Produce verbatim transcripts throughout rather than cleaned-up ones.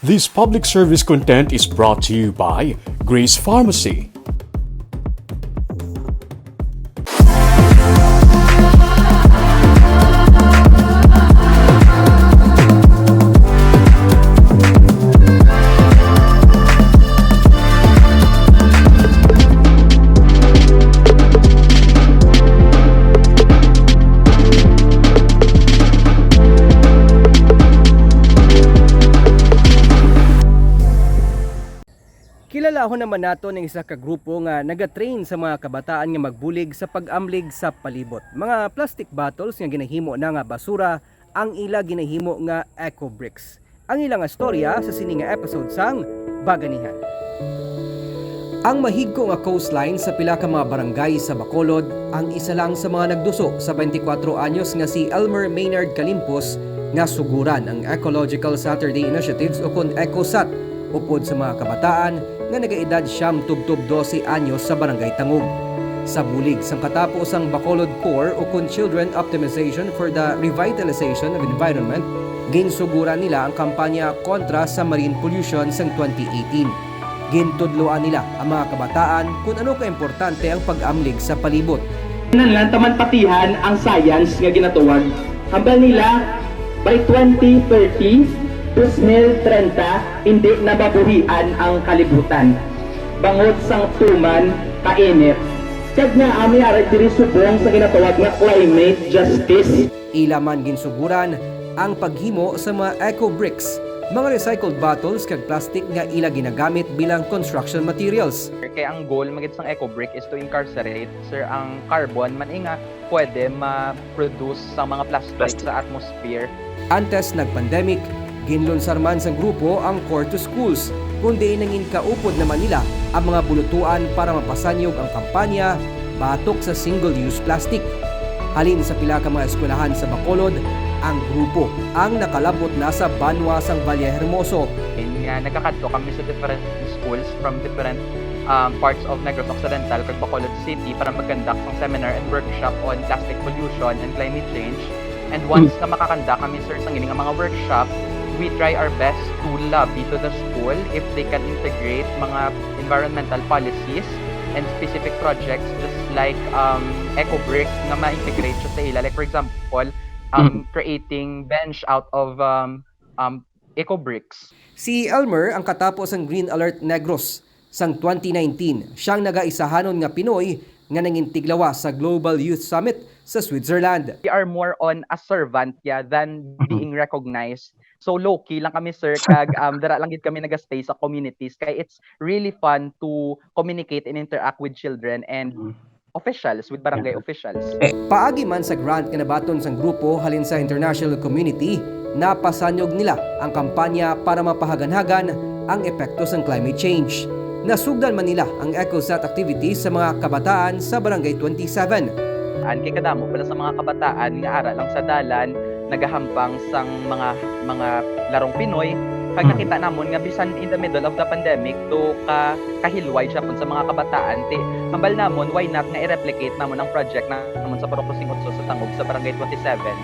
This public service content is brought to you by Grace Pharmacy. Kilalahon naman naton ang isa ka grupo nga nagatrain sa mga kabataan nga magbulig sa pag-amlig sa palibot. Mga plastic bottles nga ginahimo na nga basura ang ila ginahimo nga eco bricks. Ang ila nga storya sa sini nga episode sang Baganihan. Ang mahigko nga coastline sa pila ka mga barangay sa Bacolod ang isa lang sa mga nagduso sa twenty-four anyos nga si Elmer Maynard Calimpos nga suguran ang Ecological Saturday Initiatives ukon EcoSat upod sa mga kabataan nga nagaedad siyam tubtob dose anyos sa Barangay Tangub. Sa bulig sang katapo sang Bacolod CORE ukon Children Optimization for the Revitalization of Environment, ginsuguran nila ang kampanya kontra sa marine pollution sang twenty eighteen. Gintudloan nila ang mga kabataan kon ano kaimportante ang pag-amlig sa palibot. Kinahanglan ta man patihan ang science nga ginatuwag. Hambal nila, by twenty thirty, dos mil trenta, hindi na mabuhian ang kalibutan bangod sang tuman, kainit, kag naa may ara diri subong sa ginatawag nga climate justice. Ila man ginsuguran ang paghimo sa mga eco bricks, mga recycled bottles kag plastic nga ila ginagamit bilang construction materials. Kay ang goal man gid sang eco brick is to incarcerate, sir, ang carbon man nga pwede ma-produce sa mga plastic Plastic. sa atmosphere. Antes nag-pandemic, ginlunsar man sang grupo ang CORE to Schools, kun diin nangin kaupod naman nila ang mga bulutuan para mapasanyog ang kampanya batok sa single-use plastic. Halin sa pila ka mga eskwelahan sa Bacolod, ang grupo ang nakalabot na sa banwa sang Valle Hermoso. And nga, nagakadto kami sa different schools from different, um, parts of Negros Occidental kag Bacolod City para mag-conduct sang seminar and workshop on plastic pollution and climate change. And once Mm. na maka-conduct kami, sir, sang ini nga mga workshop, we try our best to lobby to the school if they can integrate mga environmental policies and specific projects just like, um, eco bricks nga ma-integrate siya sa ila. Like, for example, um, Mm. creating bench out of, um, um, eco bricks. Si Elmer ang katapo sang Green Alert Negros. Sang twenty nineteen, siya ang nagaisahanon nga Pinoy nga nangin tiglawas sa Global Youth Summit sa Switzerland. We are more on a servant, yeah, than Mhm. being recognized. So, low-key lang kami, sir, kag, um, dira lang gid kami naga-stay sa communities. Kay it's really fun to communicate and interact with children and Mhm. officials, with barangay Yeah. officials. Eh, paagi man sa grant nga nabaton sang grupo halin sa international community, napasanyog nila ang kampanya para mapahaganhagan ang epekto sang climate change. Nasugdan man nila ang EcoSat activities sa mga kabataan sa Barangay twenty-seven. An kay kadamo pala sa mga kabataan nga ara lang sa dalan, nagahampang sang mga, mga larong Pinoy. Kag Hmm. nakita namon nga bisan in the middle of the pandemic, do ka, kahilway siya pun sa mga kabataan. Ti, hambal namon, why not nga i-replicate namon ang project namon sa Purok Kusing Otso sa Tangub sa Barangay twenty-seven.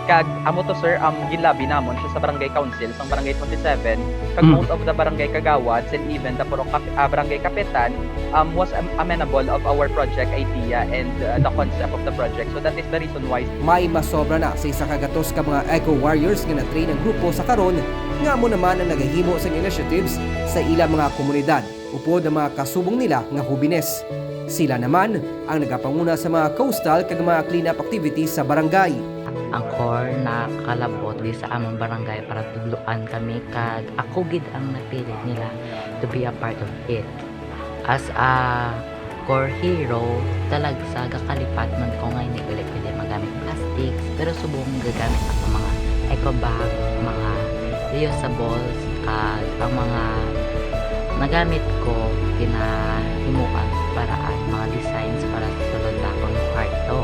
Kag amo to, sir, um, ginlabi namon siya sa Barangay Council sang Barangay twenty-seven. Kag Mm. most of the barangay kagawads and even the Purok Kap-, ah, Barangay Kapitan, um, was am-, amenable of our project idea and, uh, the concept of the project. So that is the reason why. May masobra na sa isa ka gatos ka mga eco warriors nga na-train ang grupo sa karon, nga amo naman ang nagahimo sang initiatives sa ilang mga komunidad, upod ang mga kasubong nila nga hobines. Sila naman ang nagapanguna sa mga coastal kag mga cleanup activities sa barangay. Ang CORE nakalabot di sa among barangay para tudloan kami, kag ako gid ang napili nila to be a part of it. As a CORE hero, talagsa gakalipat man ko nga hindi pwede, pwede magamit plastics, pero subong gagamit ako mga eco bag, mga reusables, kag ang mga nagamit ko, ginahimuan paraan, mga designs para sa sulod sa akong kwarto.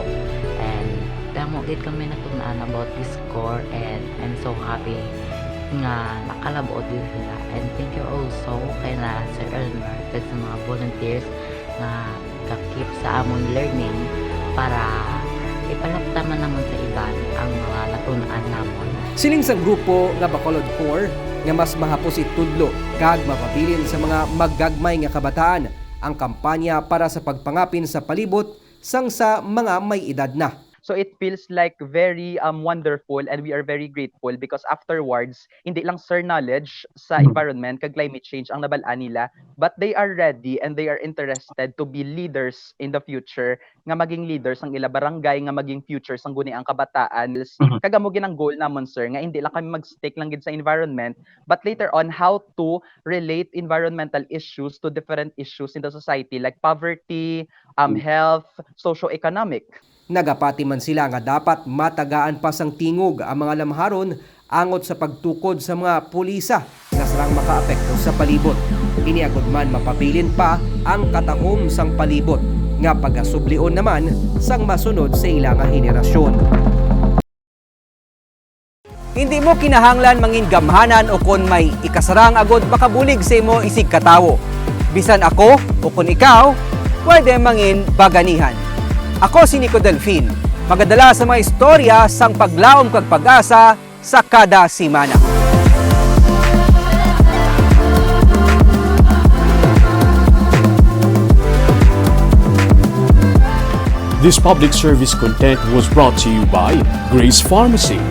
And damo gid kami natun-an about this CORE, and I'm so happy nga nakalabot din sila. And thank you also kay na Sir Elmer kag sa mga volunteers nga ka-keep sa amon learning para ipalapta man namon sa iban ang mga natun-an namon. Siling sang grupo nga Bacolod Core nga mas mahapos itudlo kag mapabilin sa mga magagmay nga kabataan ang kampanya para sa pagpangapin sa palibot sang sa mga may edad na. So it feels like very um wonderful, and we are very grateful because afterwards, hindi lang, sir, knowledge sa environment kag climate change ang nabal-an nila, but they are ready and they are interested to be leaders in the future, nga maging leaders ang ila barangay, nga maging future sang guni ang kabataan. Mhm. Kag amo gid ang goal namon, sir, nga hindi lang kami mag-stick lang gid sa environment, but later on how to relate environmental issues to different issues in the society like poverty, um, Mm. health, socio-economic. Nagapati man sila nga dapat matagaan pa sang tingog ang mga lamharon angot sa pagtukod sa mga pulisa nga sarang makaapekto sa palibot. Ini agud man mapabilin pa ang katahom sang palibot nga pagasublion naman sang masunod sa ila nga henerasyon. Hindi mo kinahanglan mangin gamhanan o kon may ikasarang agud makabulig sa imo isig katawo. Bisan ako o kon ikaw, pwede mangin baganihan. Ako si Nico Delfin, magadala sa mga istorya sang paglaom kag pag-asa sa kada semana. This public service content was brought to you by Grace Pharmacy,